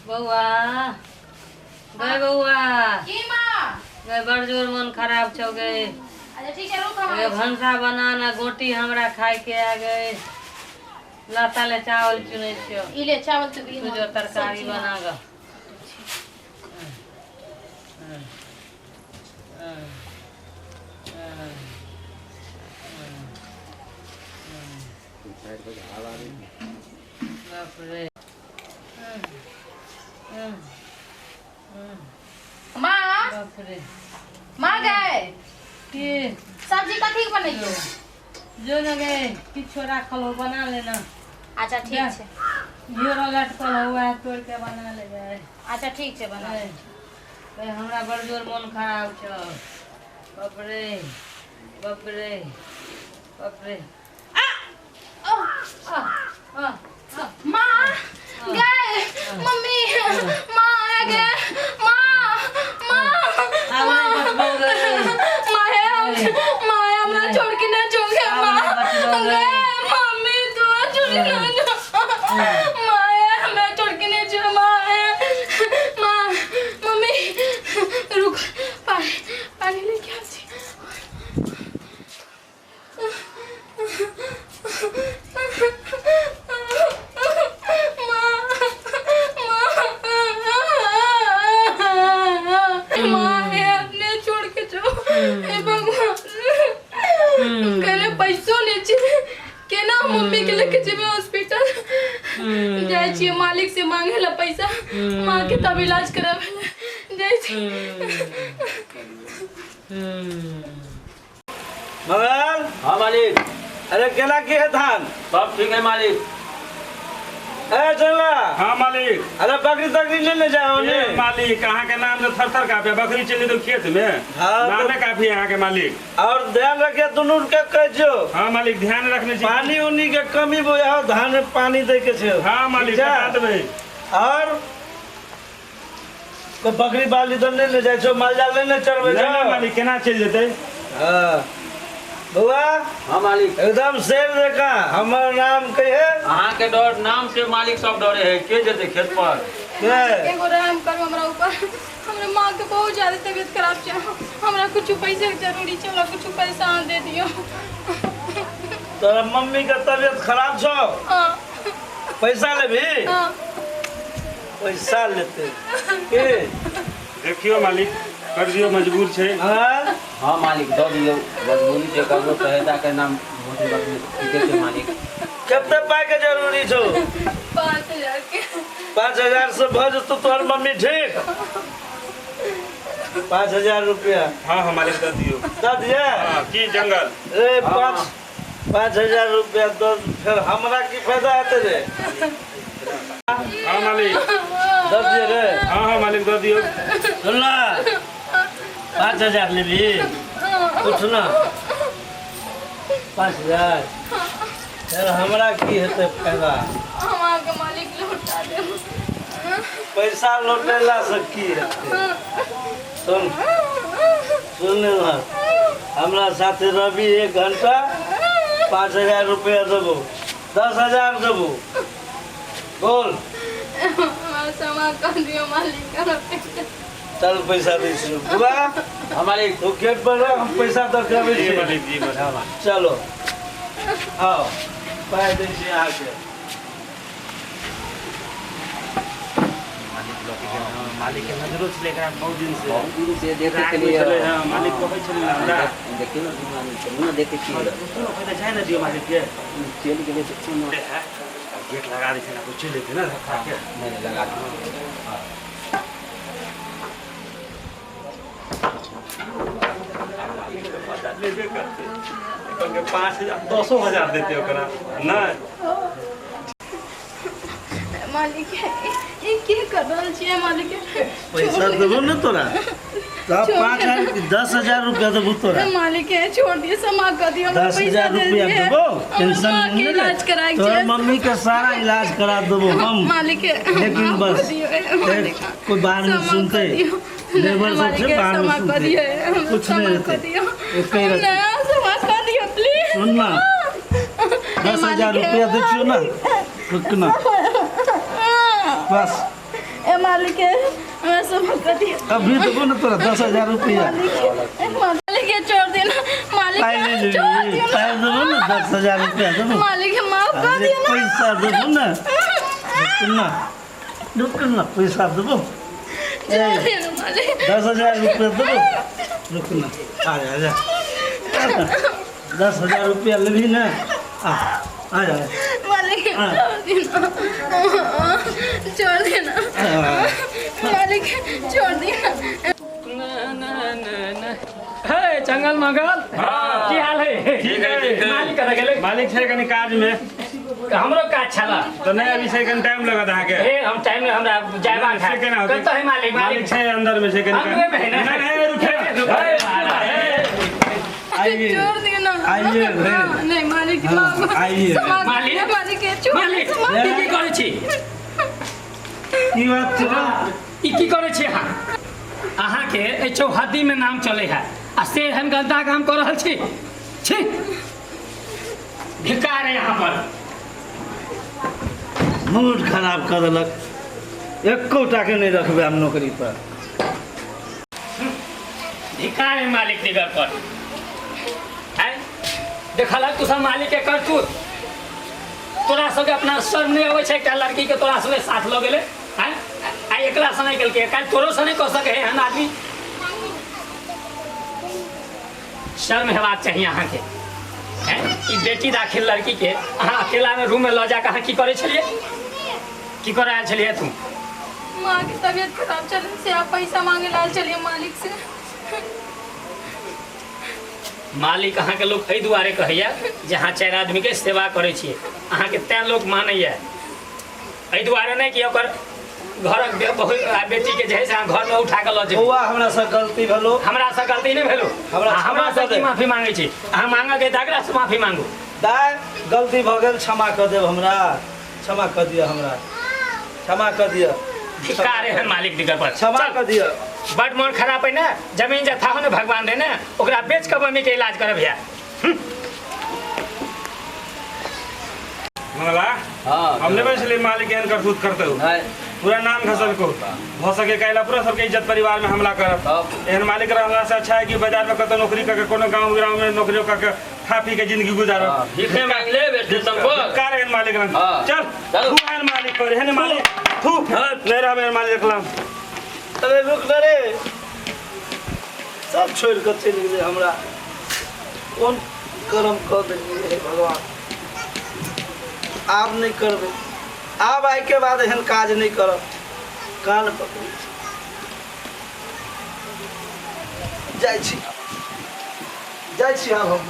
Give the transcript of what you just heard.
बौआ गए बौआ की माँ गए बड़ जोर मन खराब छौ गए अच्छा ठीक है रुक हम गए भनसा बना ना गोटी हमरा खाए के आ गए लता ले चावल चुनै छियो ई ले चावल तू भी तू जो तरकारी बना ग बाप रे माँ बाप रे माँ गए की सब्जी कथी के बनैयो जो न गए किछो राखल हो बना लेना अच्छा ठीक छै घेरो लटकल हो वएह तोड़ के बना ले जाए अच्छा ठीक छै बना ए, ए, हमरा बड़ जोर मन खराब छौ बाप रे बाप रे बाप रे आ आ आ आ माँ गए मम्मी माँ आ गए माँ माँ आब नहि बचबौ गे माँ है माँ हमरा छोड़ के ना छोड़ के आब माँ नहि बचबौ गे। गए मम्मी तू छोड़ के ना जा माँ है हमरा छोड़ के नहीं छोड़ माँ है माँ मम्मी रुक पानी पानी लेके आ छी माँ है अपने छोड़ के जो हे भगवान करे पैसो नहीं छे केना मम्मी के लेके जेबे हॉस्पिटल जाइ छियै मालिक से मांगे ला पैसा माँ के तब इलाज कराबे ला जाइ छी मंगल हाँ मालिक अरे केना की है धान सब ठीक है मालिक ए चला हाँ मालिक अरे बकरी तकरी ले ले जाओ ए, ने मालिक अहाँ के नाम से थर थर काफी बकरी चली तो खेत में हाँ, तो- नामे काफी अहाँ के मालिक और ध्यान रखे दुनू के कह जो हाँ मालिक ध्यान रखने छी पानी उनी के कमी बुझाओ धान में पानी दे के छे हाँ मालिक ठीक छै? बता देबै और कोई बकरी बाली तो नहीं ले जाए छो माल जाल नहीं ने चरबै नहीं नहीं छो मालिक केना चलि जेतै हाँ बउआ हाँ मालिक एकदम शेर जकाँ हमर नाम कहे अहाँ के डर नाम से मालिक सब डरे है के जेतै खेत पर के एगो रहम करू हमरा ऊपर हमरा माँ के बहुत ज्यादा तबीयत खराब छै हमरा कुछ पैसा के जरूरी छै हमरा कुछ पैसा अहाँ दे दियौ तोरा मम्मी के तबियत खराब छौ हाँ पैसा लेबही हाँ पैसा लेते के देखियो मालिक कर दियो मजबूर छै हाँ हाँ मालिक दऽ दियौ मजबूरी छै ककरो सहायता के नाम मोटी बकरी ठीके छै मालिक कते पाइ के जरूरी छौ 5000 के 5000 से भऽ जेतौ तोहर मम्मी ठीक 5000 रुपया हाँ हाँ मालिक दऽ दियौ दऽ दिया हाँ की जंगल रे 5000 रुपया दऽ फेर हमरा की फायदा हेतै रे हाँ मालिक दऽ दियै रे हाँ हाँ मालिक दऽ दियौ सुनला 5000 लेबही उठ ना 5000 फेर हमरा की हेतै फायदा हम अहाँके मालिक लौटा देब पैसा लौटेला से की हेतै सुन सुन ना हमरा साथे रवि एक घंटा 5000 रुपया देबो 10,000 देबो बोल हमरा क्षमा कर दियौ मालिक हमरा पैसा चल पैसा दै छियौ बुआ हाँ मालिक तू गेट पर रह हम पैसा दऽ के अबै जी छी मालिक जी मालिक चलो आओ पाइ दै छी अहाँके मालिक लऽ के गेल हँ मालिक के नजरो छलै एकरा बहुत दिन से बहुत दिन से देखे के राख लिए छलै हँ मालिक कहै छलै हमरा देखियौ ने मालिक चलू ने देखै छियै कोनो जाय ने दियौ मालिक के चलि गेलै तऽ कोनो गेट लगा दै छै ने कोइ चलि जेतै ने धक्का के नहि नहि लगा दियौ लेबे करतै कहलकै 5000 10,000 देतै ओकरा नहि मालिक ई की कर रहल छियै मालिक पैसा देबो ने तोरा तब 5000 10,000 रुपया देबो तोरा मालिक छोड़ दिए क्षमा कर दियो हमरा दस पैसा हजार दे रुपया दिए देबो हमरा टेंशन माँ के नहीं ले इलाज कराए तोहर के मम्मी के सारा इलाज करा देबो हम मालिक लेकिन बस मालिक कोई बाहर में क्षमा सुनते कर दियो। लेबर सब मालिक छै बाहर में क्षमा कर सुनते दियो हमरा कुछ नहीं क्षमा कर रहते दियो एक ही रहते ना क्षमा कर दियो प्लीज सुन ना 10,000 रुपया दै छियौ ना रुक ना बस ए मालिक हमरा सब कर दियो अभी देबो ना तोरा 10,000 रुपया मालिक छोड़ देना मालिक छोड़ दियो पाइ देबो ना 10,000 रुपया देबो मालिक माफ कर दियो ना पैसा देबो ना रुक ना रुक ना पैसा देबो छोड़ दियो मालिक 10,000 रुपया देबो रुक ना आ जा जा 10,000 रुपया लेबही ना आ आ जा मालिक छोड़ देना छोड़ देना मालिक छोड़ देना ना ना ना ना हे जंगल मंगल की हाल है ठीक है ठीक है मालिक कतऽ गेलै मालिक छै कनी काज में हमरो काज छला तो नहीं अभी छै कनी टाइम लगत अहाँके हे हम टाइम में हमरा जायबाक से है केना होतै? कतऽ है मालिक मालिक छै अंदर में छै कनी अंदरे में है ना? नहीं नहीं रुके आइए छोड़ दियो ना आइए नहीं मालिक हाँ, आइए। मालिक? मालिक छोड़ मालिक ई की करै छी की बात छै ई की करै छी अहाँ अहाँके एहि चौहद्दी में नाम चलै है आ से हम गंदा काम कऽ रहल छी छी धिक्कार है यहाँ पर मूड खराब कऽ देलक एकोटा के नहीं रखबै हम नौकरी पर धिक्कार है मालिक निगर पर हैं देखलक तू सब मालिक के करतूत तोरा सबके अपना शर्म नहीं अबै छै एकटा लड़की के तोरा सबके साथ लऽ गेलै हैं आ एकरा से नहीं केलकै काल्हि तोरो से नहीं कऽ सकै है एहन आदमी शर्म हेबाक चाही अहाँके हैं ई बेटी दाखिल लड़की के अहाँ अकेला में रूम में लऽ जाके अहाँ की करै छलियै की करै आयल छलियै तू माँ की तबीयत खराब चले से आप पैसा मांगे लाल चलिए मालिक से मालिक अहाँके लोक एहि दुआरे कहैया जे अहाँ 4 आदमी के सेवा करै छियै अहाँके तैं लोक मानैया एहि दुआरे नहि कि ओकर घरक बेटी के जे है से अहाँ घरमे उठा कऽ लऽ जेबै बौआ हमरा से गलती भेलो हमरा से गलती नहि भेलो हमरा से की माफी मांगै छी अहाँ मांगके तऽ अकरा से माफी मांगू दाय गलती भऽ गेल क्षमा कऽ देब हमरा क्षमा कऽ दिअ हमरा क्षमा कऽ दिअ धिक्कार है मालिक दिगर पर क्षमा कऽ दिअ बड मन खराब है ना जमीन जथा हो ने भगवान रे ना ओकरा बेच के मम्मी के इलाज करब भैया मंगला हाँ हमने बैसले मालिक एहन करतूत करते हो नहीं पूरा नाम घसल को भ सके कैला पूरा सबके इज्जत परिवार में हमला करब तब एहन मालिक रहला से अच्छा है कि बाजार में कतौ नौकरी करके कोनो गांव ग्राम में नौकरी करके खा पी के जिंदगी गुजारब हाँ, भीखे मांग ले स्टेशन पर कार एहन मालिक रंग हाँ। चल चलो। तू एहन मालिक पर एहन मालिक थू नहीं रहब एहन मालिक रखलाम अरे रुक न रे सब छोड़ कऽ चलि गेलै हमरा कोन कर्म कऽ देलियै हे भगवान आब नहीं करबै आब आइ के बाद एहन काज नहीं करब कान पकड़ै छी जाइ छी आब हम।